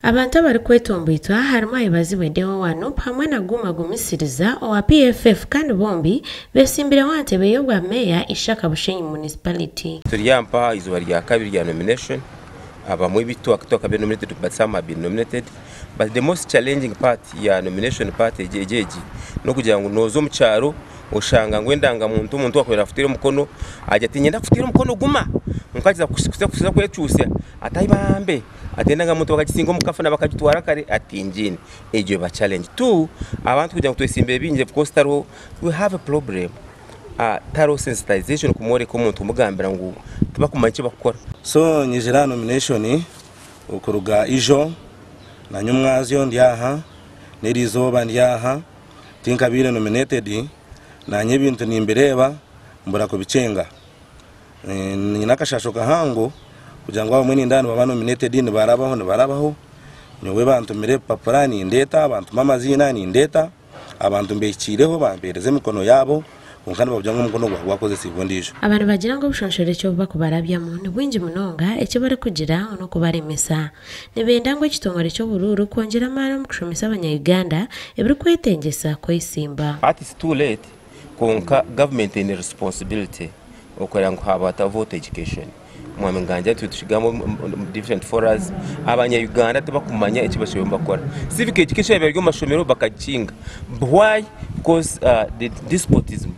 Abantu abarikwetomboitwa harimu Ayebazibwe Deo owa NUP hamwe na Guma Gumisiriza owa PFF kandi bombi besimbireho aha ntebe y'obwa meeya Ishaka Bushenyi Municipality. Turi aha izooba rya kabiri rya nomination. Abamwe bitu twakabaire nominated, but some have been nominated, but the most challenging part ya nomination part egi n'okugira ngu nooza omu kyaro oshanga ngu endangamuntu omuntu wakubaire akutiire omukono agira ati, "Niinyenda kukutiira omukono guma." Kwonka waza kuza kwekyusya ati, "Ai bambe," ati, "endangamuntu bakagisinga omu kafuna, bakagitwara kare," ati, "Ngiine." Egyo eba challenge. Two, abantu kugira ngu twesimbire bingi, of course tariho, we have a problem, tariho sensitization kumworeka omuntu, kumugambira ngu tibakumanya eki bakukora. So nyizire aha nomination okuruga ijo na nyumwazyo ndi aha, n'eriizooba ndi aha. Tinkabaire nominated. Nanye ebintu nimbireeba mbura kubikyenga. Nyine akashasho kahango kugira ngu abamwe nindeeba nibaba nominated, nibarabaho, nibarabaho. Nyowe bantumire ebipapura nindeeta, bantuma amaziina nindeeta, abantu mbehikiireho, bampereza emikono yaabo, kwonka nibavuga ngu omukono gwawe gwakozesibwe ondiijo. Aba nibagira ngu obushonshorekye obu bakubarabyamu ni bwingi munonga, eki barikugira ngu n'okubaremesa. Nibenda ngu ekitongore ky'oburuuru kwongyera amaani omu kushomesa abanya-Uganda ebirikwetengyesa kwesimba. Ati it's too late, kwonka government eine responsibility okureba ngu haba voter education. Mwami Nganja, tushigamba omu different forums, abanya-Uganda tibakumanya eki bashoboire nibakora. Civic education yabaire eri omu mashomero, bakagikinga. Why? Because the despotism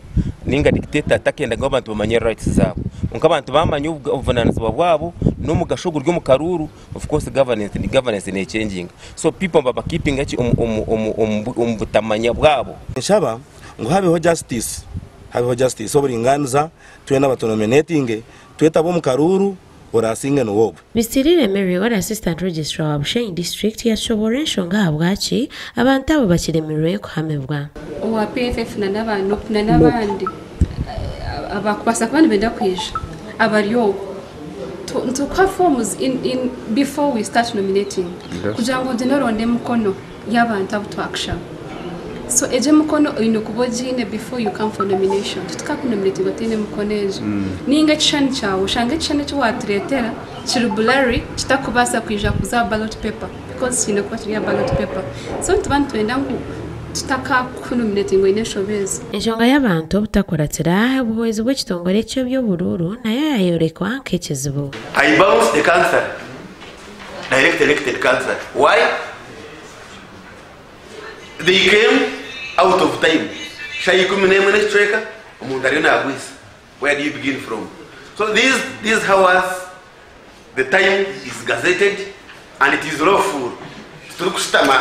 ninga dictator takenda ngu abantu bamanye rights zaabo. Kwonka abantu bamanya obuvunanizibwa bwabo n'omugasho oguri omu karuuru, of course governance nechanginga. So people baba keeping ki omu butamanya bwabo. Nshaba ngu habeho justice, habeho justice, oburinganiza. Twena abatunominatinge twetaba omu karuuru, orasinge niwoogwe. Bisirire Mary, ori assistant registrar wa Bushenyi District, yashoboora enshonga ahabwaki abantu abo bakiremirwe kuhamibwa. Owa PFF na n'aba NUP na n'abandi abakubaasa kuba nibenda kwija abari okwo, nitukuha forms in before we start nominating kugira ngu ogende oronde emikono y'abantu abu twakushaba. So egyo emikono oine kuba ogiine before you come for nomination. Titukakunominatinga otaine emikono egyo, ninga ekishushani kyawe, oshanga ekishushani eki watureetera kiri blurry, kitakubaasa kwija kuza aha ballot paper, because kiine kuba kiri aha ballot paper. So nituba nitwenda ngu tutakakunominatinga oine enshobe ezo. Enshonga y'abantu obutakuratira obuhwezi bw'ekitongore ky'eby'oburuuru nayo yayorekwa nk'ekizibu. I bounce the councillor, direct elected councillor. Why? They came out of time. Shaaha 11 n'ekicweka, omuntu ariyo naagwisa. Where do you begin from? So these hours, the time is gazetted and it is lawful. Tituri kushutama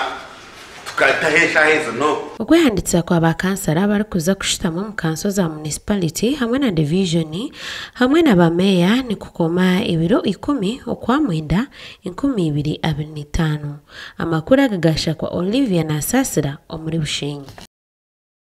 tukataho eshaaha ezo, no. Okwehandikisa kwa bakansara abarikuza kushutama omu kanso za municipality hamwe na divijoni hamwe na bameeya nikukoma ebiro 10 Okwamwenda 2025. Amakuru aga gashakwa Olivia Nasasira omuri Bushenyi.